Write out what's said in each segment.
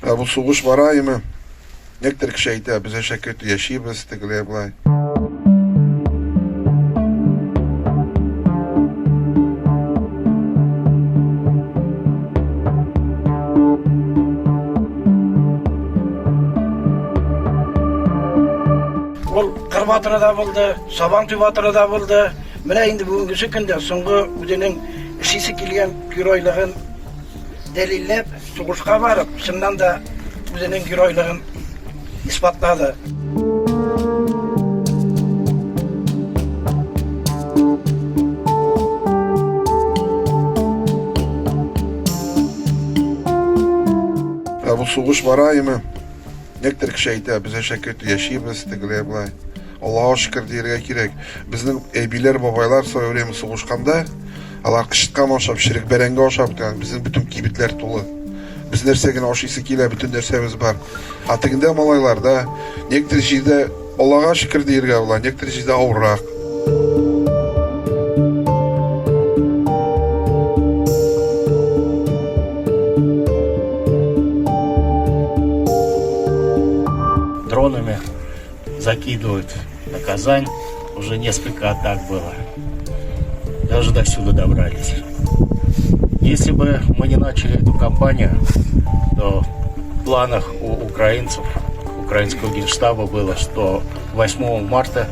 Ә бу сугыш бара име? Некоторые кеше әйтә, без әшәке яшибез, тегеләй болай. Ул кыр батыры да булды, Сабантуй батыры да булды. Менә инде бүгенгесе көндә соңгы үзенең эшлисе килгән геройлыгын дәлилләп, сугышка барып, чыннан да үзенең геройлыгын исбатлады. Ә бу сугыш бара име? Некоторые кеше әйтә, без әшәке яшибез, тегеләй болай. Аллаһка шөкер дияргә кирәк. Безнең әбиләр, бабайлар в свое время сугышканда, алар кычыткан ашап, черек бәрәңге ашап, безнең бөтен кибетләр тулы. Без нәрсә генә ашыйсы килә, бөтен нәрсәбез бар. А тегендә малайлар да, некоторые җирдә Аллага шөкер дияргә була, некоторые җирдә авыррак. Дронами закидывают на Казань. Уже несколько атак было. Даже до сюда добрались. Если бы мы не начали эту кампанию, то в планах у украинцев, украинского генштаба было, что 8 марта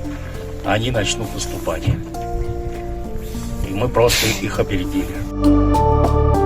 они начнут наступать. И мы просто их опередили.